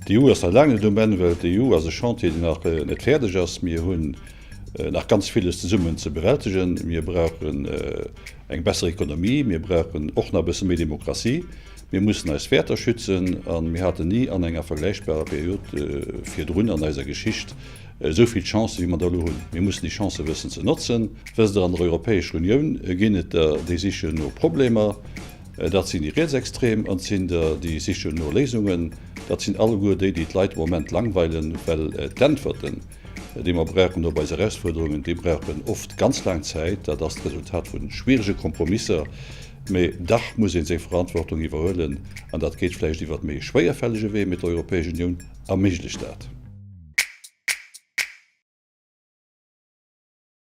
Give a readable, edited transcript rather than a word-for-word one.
D'EU ass nach laang net um Enn, well d'EU ass e Chantier, deen nach net fäerdeg ass. Mir hunn nach ganz villes zesummen ze bewältegen. Mir brauchen eng besser Ekonomie, mir brauchen och nach e bësse méi Demokratie, mir mussen eis Wäerter schützen a mir haten ni an enger vergläichbarer Period virdrun an eiser Geschicht esou vill Chancen, wéi mer der elo hunn. Mir mussen déi Chancë wëssen ze notzen. Wësst Der, an der Europäescher Unioun ginn et der, déi sichen no Problemer, dat sinn déi Rietsextrem, an et sinn der, déi sichen no Léisungen, dat sinn alleguer déi, déi d'Leit am Moment langweilen, well d'Äntwerten, déi mer brauchen op eis Erausfuerderungen, déi brauchen oft ganz laang Zäit. Dat ass d'Resultat vu schwierege Kompromisser. Mee dach muss ee seng Verantwortung iwwerhuelen, an dat geet vläicht iwwert méi e schwéierfällege Wee, mee d'Europäesch Unioun erméiglecht dat.